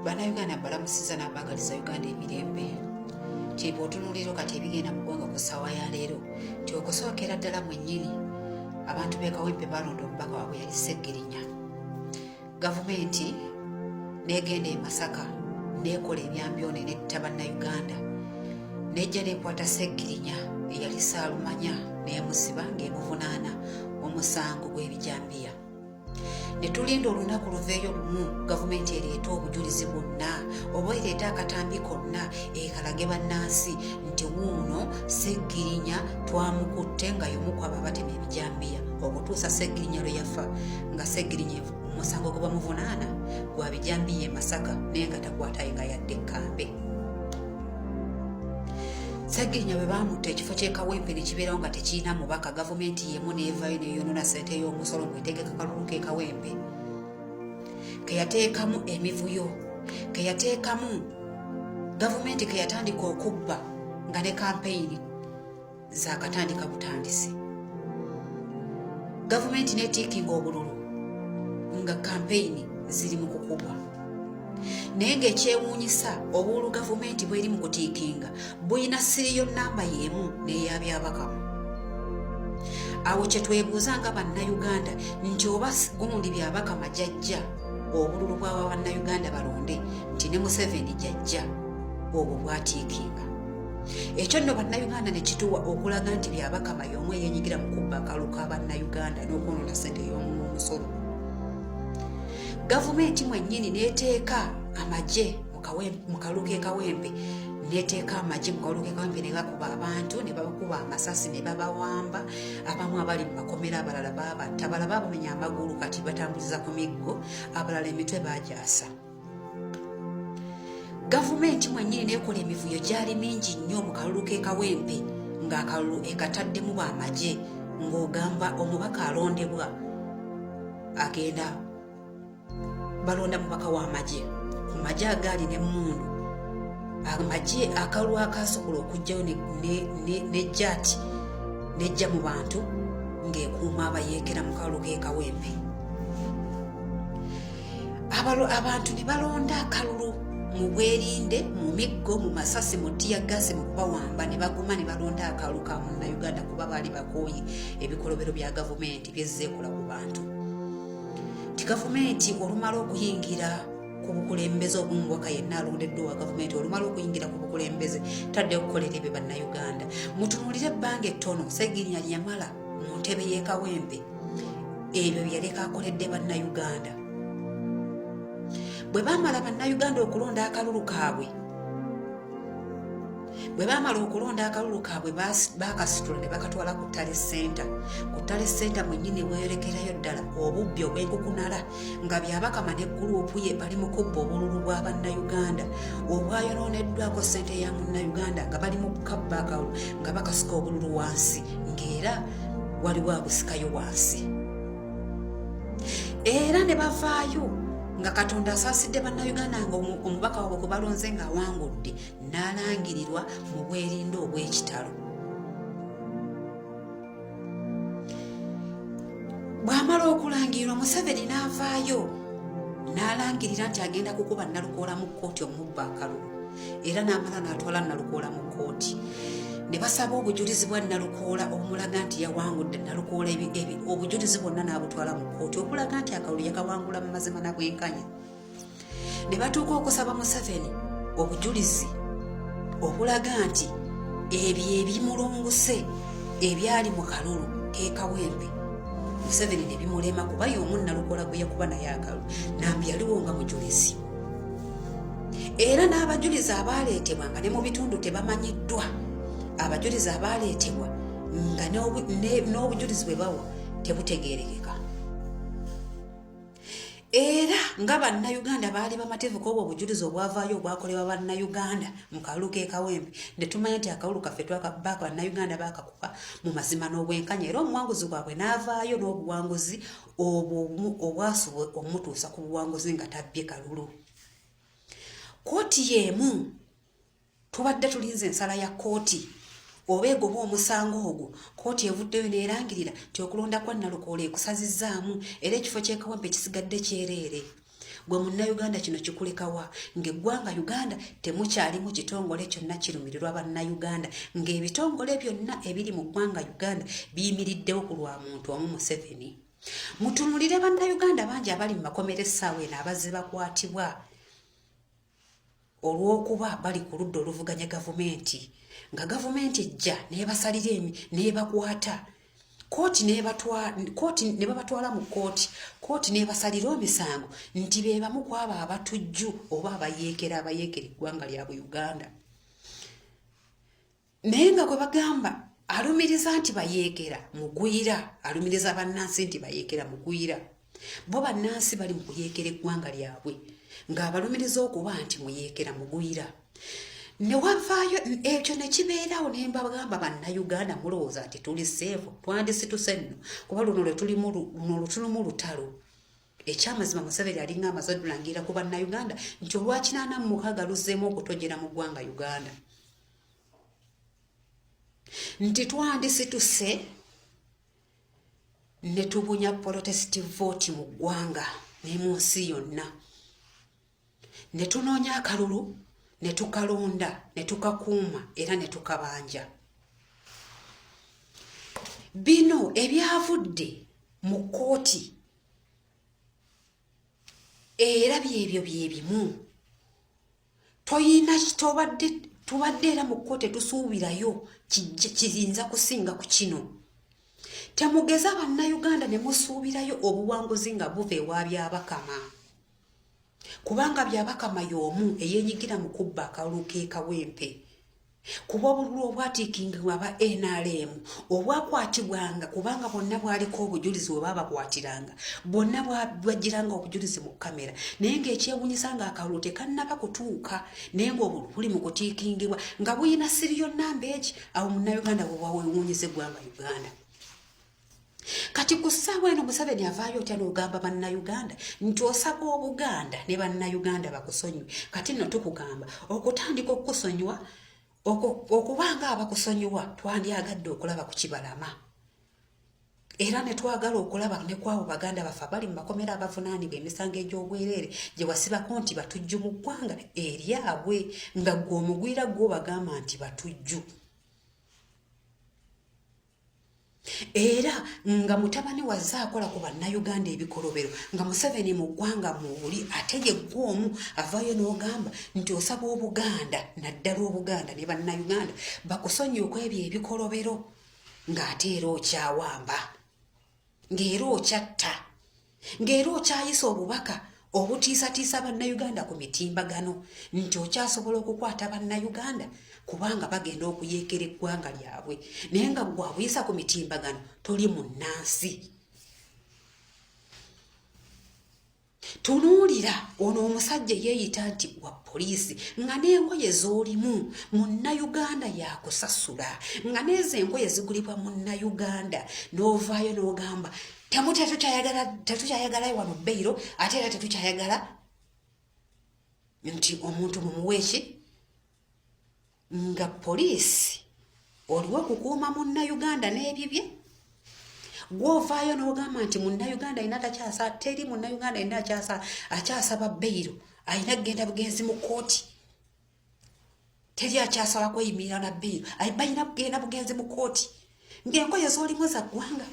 Bannayuganda mbalamusiza n'abaagaliza Uganda emirembe. Nti bw'otunuulira kati ebigenda mu ggwanga ku ssaawa ya leero, nti okusookera ddala mwennyini abantu b'e Kawempe balonda omubaka waabwe yali Ssegirinya. Gavumenti n'egenda e Masaka n'ekola ebyambyone n'etta Bannayuganda, n'ejja n'ekwata Ssegirinya eyali Ssaalumanya n'emusiba ng'emuvunaana omusango gw'ebijambiya. Ne tulinda olunaku luveeyo lumu gavumenti ereete obujulizi bwonna oba ereete akatambi konna ekalage bannansi nti wuuno Ssegirinya twamukutte nga y'omu ku abo abatema ebijambiya okutuusa Ssegirinya lwe yafa nga Ssegirinya omusango gwe bamuvunaana gwa bijambiya e Masaka naye nga takwatayo nga yadde ekkambe. Ssegirinya bwe baamutta ekifo ky'e Kawempe ne kibeerawo nga tekirina mubaka, gavumenti y'emu n'evaayo n'eyonoona ssente y'omusolo ng'etegeka kalulu k'e Kawempe ke yateekamu emivuyo, ke yateekamu gavumenti ke yatandika okubba nga ne kampeyini zaakatandika butandisi. Gavumenti n'etiikinga obululu nga kampeyini ziri mu kukubwa. Naye ng'ekyewuunyisa obululu gavumenti bweri mu kutiikinga bulina siriyo namba y'emu n'eya Byabakama. Awo kye twebuuza nga Bannayuganda nti oba gundi Byabakama gy'ajja obululu bw'awa Bannayuganda balonde nti ne Museveni gy'ajja obwo bwatiikinga. Ekyo nno Bannayuganda ne kituwa okulaga nti Byabakama y'omu eyeenyigira mu kubba akalulu ka Bannayuganda n'okwonoona ssente y'omusolo. Gavumenti mwennyini n'eteeka amagye mu kalulu k'e Kawempe, n'eteeka amagye mu kalulu k'e Kawempe ne gakuba abantu, ne babakuba amasasi ne babawamba, abamu abali mu makomera, abalala baabatta, abalala baabamenya amagulu kati batambuliza ku miggo, abalala emitwe baagyasa. Gavumenti mwennyini n'ekola emivuyo gyali mingi nnyo mu kalulu k'e Kawempe ng'akalulu ekataddemu b'amagye ng'ogamba omubaka alondebwa agenda balonda mubaka w'amagye ku magye agaali n'emmundu, amagye akalulu akaasobola okugjayo ne jaati nejja mu bantu ng'ekuuma abayeekera mu kalulu k'e Kawempe. Abantu ne balonda akalulu mu bwerinde, mu miggo, mu masasi, mu ttiyaggaasi, mu kubawamba, ne baguma ne balonda akalulu ka Munnayuganda kuba baali bakooye ebikolobero bya gavumenti byezzeekola ku bantu. Nti gavumenti olumala okuyingira ku bukulembeze obumubaka yenna alondeddwa owa gavumenti olumala okuyingira ku bukulembeze tadde okukolera ebyo Bannayuganda. Mutunuulire ebbanga ettono Ssegirinya lye yamala mu ntebe y'e Kawempe, ebyo bye yaleka akoledde Bannayuganda. Bwe baamala Bannayuganda okulonda akalulu kaabwe, bwe baamala okulonda akalulu kaabwe baakasitula ne bakatwala ku ttale center. Ku ttale center mwennyini weeyolekerayo ddala obubbi obw'enkukunala nga Byabakama ne guruupu ye bali mu kubba obululu bwa Bannayuganda obwayonooneddwako ssente ya Munnayuganda, nga bali mu kukabba akalulu nga bakasuka obululu wansi ng'era waliwo abusikayo wansi. Era ne bavaayo nga Katonda asaasidde Bannayuganda nga omubaka waabwe gwe balonze ng'awangudde n'alangirirwa mu bwerinde obw'ekitalo. Bw'amala okulangirirwa, Museveni n'avaayo n'alangirira nti agenda kukuba Nalukoola mu kkooti omubba akalulu, era n'amala n'atwala Nalukoola mu kkooti ne basaba obujulizi bwa Nalukoola obumulaga nti yawangudde. Nalukoola obujulizi bwonna n'abutwala mu kkooti okulaga nti akalulu yakawangula mu mazima na bwenkanya. Ne batuuka okusaba Museveni obujulizi obulaga nti ebyo ebimulunguse ebyali mu kalulu k'e Kawempe, Museveni ne bimulema kuba y'omu Nalukoola gwe yakuba naye akalulu nambi yaliwo nga mujulizi. Era n'abajulizi abaaleetebwa nga ne mu bitundu tebamanyiddwa, abajulizi abaaleetebwa nga n'obujulizi bwe bawa tebutegeerekeka. Era nga Bannayuganda baali bamativu kw'obwo obujulizi obwavaayo obwakolebwa Bannayuganda mu kalulu k'e Kawempe, ne tumanya nti akalulu kaffe Bannayuganda baakakuba mu mazima n'obwenkanya, era omuwanguzi waabwe n'avaayo n'obuwanguzi obwo obwasobola omutuusa ku buwanguzi nga tabbye kalulu. Kkooti y'emu tubadde tulinze ensala ya kkooti oba egoba omusango ogwo. Kkooti evuddeyo n'erangirira nti okulonda kwa Nalukoola ekusazizzaamu era ekifo ky'e Kawempe kisigadde kyereere. Gwe Munnayuganda, kino kikulekawa ng'eggwanga Uganda temukyalimu kitongole kyonna kirumirirwa Bannayuganda, ng'ebitongole byonna ebiri mu ggwanga Uganda biyimiriddewo ku lwa muntu omu, Museveni? Mutunulire Bannayuganda bangi abali mu makomera essaawa eno, abazze bakwatibwa olw'okuba bali ku ludda oluvuganya gavumenti, nga gavumenti ejja n'ebasalira emi n'ebakwata, kooti kooti ne babatwala mu kooti, kooti n'ebasalira omisango nti be bamu ku abo abatujju oba abayeekera, abayeekera eggwanga lyabwe Uganda. Naye nga gwe bagamba alumiriza nti bayeekera mugwira, alumiriza bannansi nti bayeekera mugwira, bo bannansi bali mu kuyeekera eggwanga lyabwe, ng'abalumiriza okuba nti muyeekera mugwira. Ne wavaayo ekyo ne kibeerawo, ne mbagamba, Bannayuganda, mulowooza nti tuli safe? Twandisituse nno, kuba luno lwe tulimu, luno lutulimu lutalo. Ekyamazima, Museveni alinga amaze odulangira ku Bannayuganda nti olwa 86 luzzeemu okutojera mu ggwanga Uganda, nti twandisituse ne tubunya protest vote mu ggwanga ne mu nsi yonna, ne tunoonya akalulu, ne tukalonda, ne tukakuuma era ne tukabanja. Bino ebyavudde mu kkooti era byebyo byebimu. Toyina tobadde tubadde era mu kkooti, tetusuubirayo kiyinza kusinga ku kino. Temugeza, Bannayuganda, ne musuubirayo obuwanguzi nga buva ewa Byabakama, kubanga Byabakama y'omu eyeenyigira mu kubba akalulu k'e Kawempe, kuba obululu obwatiikingibwa aba NRM obwakwatibwanga, kubanga bonna bwaliko obujulizi, we baabakwatiranga bonna bwajjiranga obujulizi mu kamera. Naye ng'ekyewunyisa, ng'akalulu tekannaba kutuuka, naye ng'obululu buli mu kutiikingibwa nga buyina serial number eki. Awo Munnayuganda bwe bwawewuunyiza eggwanga Uganda. Kati ku ssaawa eno Museveni avaayo otya n'ogamba Bannayuganda nti osaba Obuganda ne Bannayuganda bakusonyiwe? Kati nno tukugamba, okutandika okukusonyiwa, okubanga abakusonyiwa, twandyagadde okulaba ku Kibalama, era ne twagala okulaba ne kwabo baganda baffe abali mu makomera abavunaanibwa emisango egy'obwereere gye wasibako nti batujju mu ggwanga eryabwe, nga ggwe omugwira gwe obagamba nti batujju, era nga mutabani wazze akola ku Bannayuganda ebikolobero, nga Museveni mu ggwanga muuli, ate yeggwe omu avaayo n'ogamba nti osaba Obuganda, naddala Obuganda ne Bannayuganda, bakusonyiwe ku ebyo ebikolobero, ng'ate era okyawamba, ng'era okyatta, ng'era okyayisa obubaka obutiisatiisa Bannayuganda ku mitimbagano, nti okyasobola okukwata Bannayuganda kubanga bagenda okuyeekera eggwanga lyabwe, naye nga gwe abuyisa ku mitimbagano toli munnansi. Tunuulira ono omusajja yeeyita nti wa poliisi, nga n'engoye z'olimu Munnayuganda yakusasula, nga n'ezo engoye zigulibwa Munnayuganda, n'ovaayo n'ogamba tetukyayagala wano bail, ate era tetukyayagala nti omuntu mumuwe eki, nga poliisi oliwo okukuuma Munnayuganda n'ebibye. Gwovaayo n'ogamba nti Munnayuganda alina takyasa, teri Munnayuganda alina akyasaba bail, alina kugenda bugenzi mu kooti, teri akyasaba kweyimirira na bail, balina kugenda bugenzi mu kooti, ng'engoye z'olimu za ggwanga,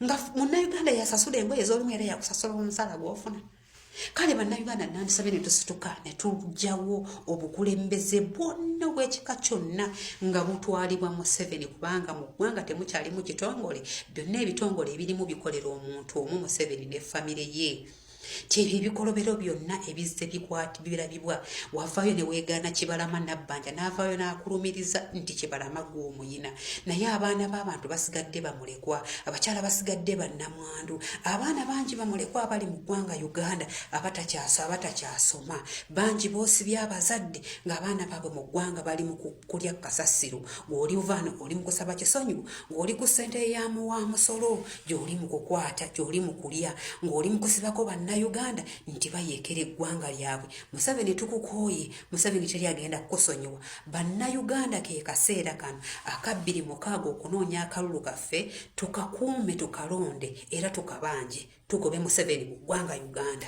nga Munnayuganda yasasula engoye z'olimu era yakusasula omusala gw'ofuna. Kale Bannayuganda, nandisabye ne tusituka ne tujjawo obukulembeze bwonna obw'ekika kyonna nga butwalibwa Museveni, kubanga mu ggwanga temukyalimu kitongole. Byonna ebitongole ebirimu bikolera omuntu omu, Museveni ne famire ye. Ti ebyo ebikolobero byonna ebizze birabibwa, wavaayo ne weegaana Kibalama Nabbanja, n'avaayo n'akulumiriza nti Kibalama gw'omuyina, naye abaana b'abantu basigadde bamulekwa, abakyala basigadde bannamwandu, abaana bangi bamulekwa abali mu ggwanga Uganda, abatakyasoma bangi, boosibye abazadde ng'abaana baabwe mu ggwanga bali mu kulya kasasiro. Ng'oli ovaano oli mu kusaba kisonyiwo, ng'oli ku ssente ya musolo gy'oli mu kukwata, gy'oli mu kulya, ng'oli mu kusibako Bannayuganda nti bayeekera eggwanga lyabwe. Museveni, tukukooye. Museveni, teri agenda kukusonyiwa. Bannayuganda, ke kaseera kano aka 26 okunoonya akalulu kaffe, tukakuume, tukalonde era tukabanje, tugobe Museveni mu ggwanga Uganda.